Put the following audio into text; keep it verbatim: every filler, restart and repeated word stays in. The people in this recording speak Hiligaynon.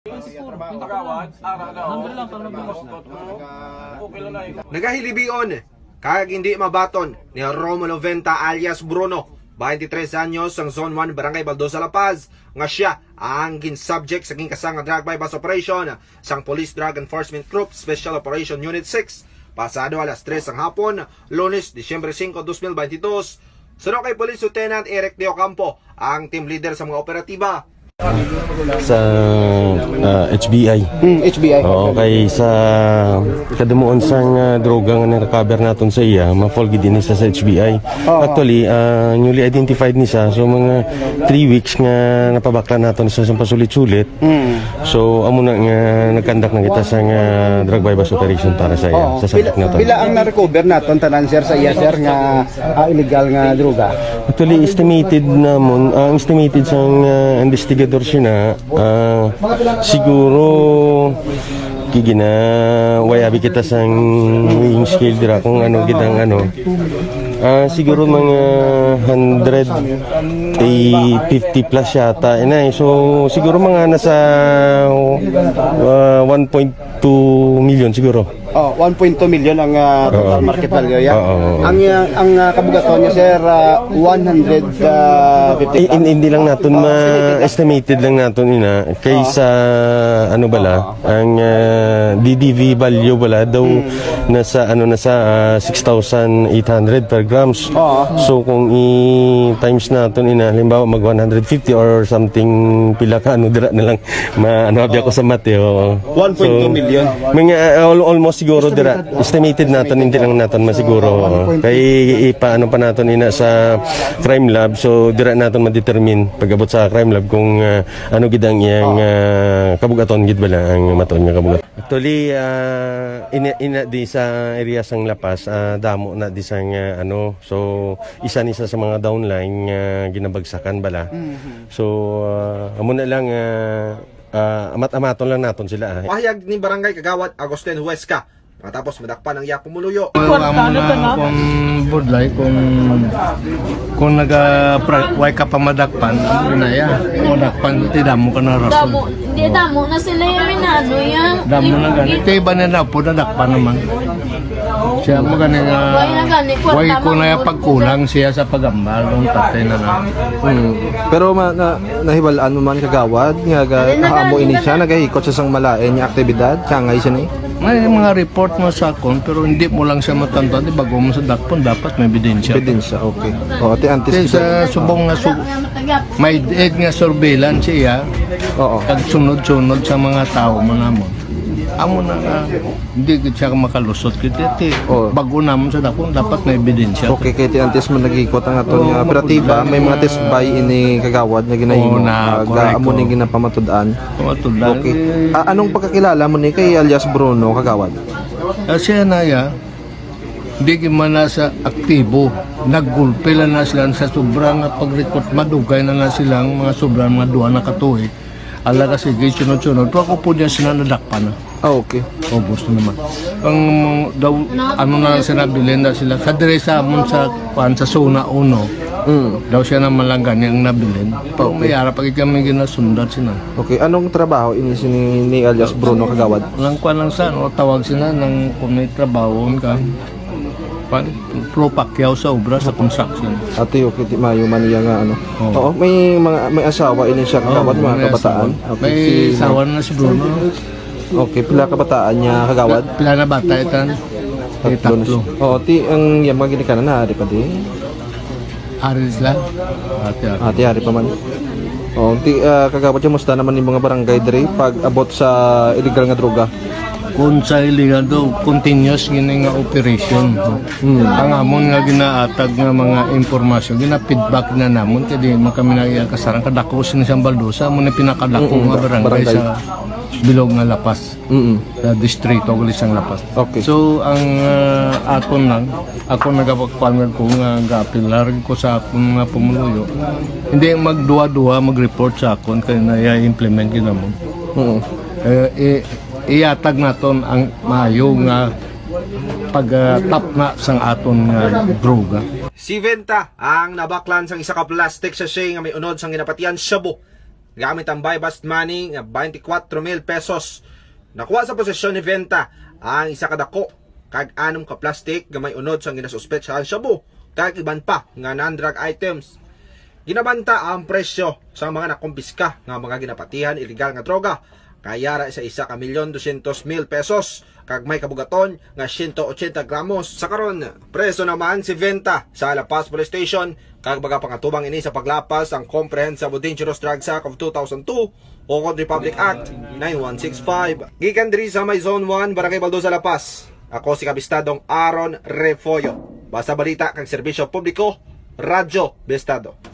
Number lang, pang number. Nagahilibion kag hindi mabaton ni Romulo Venta alias Bruno, twenty-three anyos, sang Zone one, Barangay Baldosa, La Paz, nga sia ang gin-subject sa ginkasa nga drug buy-bust operation sang Police Drug Enforcement Group Special Operation Unit six, pasado alas tres sang hapon, Lunes, Disyembre singko, dos mil baynte dos. Suno kay Police Lieutenant Eric De Ocampo, ang team leader sa mga operatiba. Sa, ah, H B I. Hmm, H B I. Oo, kay sa kadumuon sang, ah, droga nga na-recover naton sa iya, ma-fall gid ini sa, sa H B I. Oo. Actually, ah, newly identified ni sa, so, mga three weeks nga napabakla naton sa, sa pasulit-sulit. Hmm. So, amo na nga nag-conduct na kita sang, ah, drug buy-bust operation para sa iya, Oo. sa subject Pila, naton. Pila ang na-recover naton tanan, sir, sa iya, sir, nga, ah, illegal nga droga? Actually, estimated namon, ang estimated sang, ah, investigador siya na, ah, siguro, kigina, way abi kita sang weighing scale dira kung ano gid ang ano. Ah, siguro mga hundred fifty plus yata, inay. So, siguro mga nasa, ah, one point two million siguro. Oh, one point two million ang, ah, total Oo. market value, ya? Oo, oo, oo. Ang, ah, ang, ah, kabugaton niya, sir, ah, one hundred fifty. Eh, hin-, hindi lang naton Oh, ma-, estimated lang naton ina kay Oo. sa, ano bala, Oo. ang, ah, D D V value bala daw Hmm. nasa, ano, nasa, ah, six thousand eight hundred per grams. Oo. So, kung i-times naton ina, halimbawa, mag one hundred fifty or something, pila ka, ano, dira na lang, ma-, ano, abi ako Oo. sa math, eh, oo. One point two So, million. mga, ah, al-, almost siguro dira, estimated naton, hindi lang naton masiguro, oo. One point two. Kay ipaano pa naton ina sa crime lab, so dira naton ma-determine pag-abot sa crime lab kung, ah, ano gid ang iyang, Oo. ah, kabugaton gid bala ang matuod nga kabugat. Actually, ah, ina, ina di sa area sang La Paz, ah, damo na di sang, ah, ano, so isa ni sa, sa mga downline nga ginabagsakan bala. Mhm. So, ah, amo na lang, ah, ah, amat-amaton lang naton sila, ah. Pahayag ni Barangay Kagawad Agustin Huesca, matapos madakpan ang iya pumuluyo. Wala mo na kung budlay, kung, kung naga pra-, way ka pa madakpan, ano na ya? Madakpan, ti damo ka na rason. Damo, hindi damo na sila yung minano yan. Damo na gani. Kay iba na na po, nadakpan naman. Siya mo gani nga, Way na gani, way kwarta ko na man yung po. pagkulang siya sa pagambal, ang patay na na. Hmm. Pero ma-, na, nahibalaan mo man, Kagawad, nga ga-, Dali na, amo dali ini na. siya, nagahikot siya sang malain nga aktibidad, kangay siya ni? May mga report mo sa akon, pero hindi mo lang siya matandaan, di ba, kung sa dakpon, dapat may ebidensya. Ebidensya, okay. O, ati antes Kay kita sa subong nga su-, may dead nga surveillance siya, Oo. kag sunod-sunod sa mga tao mo namon. Amo na nga, hindi gid siya makalusot. Kaya ti, Oh. bago namon sa dakpon, dapat may ebidensya. Okay, kay ti antes man nagikot ang aton Oo, nga operatiba, may mga test buy ini, Kagawad, nga ginahimo. Oo, na, Aga, correct, amo ni oo. ginapamatud-an. Pamatud-an. Okay. Eh, Ah, anong pagkakilala mo ni kay alias Bruno, Kagawad? Ah, siya na ya. Di gid man na sa aktibo. Naggulpi lang na sila sa sobra nga pag-recruit. Madugay na na silang mga sobra, mga duha na ka tuig. Ala ka, sige, sunod-sunod. Wa ko po niya sila nadakpan na. Ah, okay. Ubos na naman. Ang daw, ano na lang sila, bilin na sila. Sa dire sa amon sa, kuan, sa Zona uno, Mm. daw siya naman lang gani ang nabilin. Pero Okay. may ara pa gid kami ginasundan sila. Okay, anong trabaho ini si ni, ni alias Bruno, Kagawad? Lang kuan lang sa, ano, tawag sila nang kung may trabaho ka. Kuan, pro pakyaw sa obra sa construction. Ate, okay, ti mayo man iya nga, ano. Oo. Oo, may mga, may asawa ini siya, Oo, Kagawad, mga may kabataan. asawa. Okay, May si asawa na si Bruno. Okay, pila kabataan niya, Kagawad? Pila na bata itan? Tatlo na Tatlo. siya. Oo, ti ang iya mga ginikanan na, di pa di? Ari sila? Ate, ate. Ate, ari pa man. Oh, ti, ah, Kagawad, kumusta naman yung mga barangay diri pag abot sa illegal nga droga? Kung sa illegal do, continuous gini nga operation. Hmm. Ang amon nga ginaatag nga mga impormasyon, gina-feedback na namon, kaya di man kami nagkasarang kadako sa isang Baldosa, amo na pinakadako Mm-mm. nga barangay Barangay. sa bilog nga La Paz. Mm. Sa distrito, gali sang La Paz. Okay. So, ang, ah, aton lang, ako nagapakuan ko nga gaapelar ko sa akong mga pumuluyo. Hindi magduha-duha mag-report sa akon kay naya-implement gid namon. Mm. Eh, i-, iatag naton ang maayo nga pag, ah, tapna sang aton nga droga. Si Venta ang nabaklan sang isa ka plastic sachet nga may unod sang ginapatian shabu. Gamit ang buy bust money nga twenty-four mil pesos, nakuha sa posesyon ni Venta ang isa ka dako kag anom ka plastic nga may unod sang ginasuspetsahan shabu kag iban pa nga non-drug items. Ginabanta ang presyo sa mga nakumpiska nga mga ginapatihan illegal nga droga kay yara sa isa ka milyon dosyentos mil pesos kag may kabugaton nga siyento ochenta gramos. Sa karon, preso naman si Venta sa La Paz Police Station kag magapangatuman ini sa paglapas ang Comprehensive Dangerous Drugs Act of two thousand two o Republic Act nine one six five. Gikan diri sa may Zone one, Barangay Baldoza, La Paz, ako si Kabistadong Aaron Refollo. Basta balita kag serbisyo publiko, Radyo Bistado.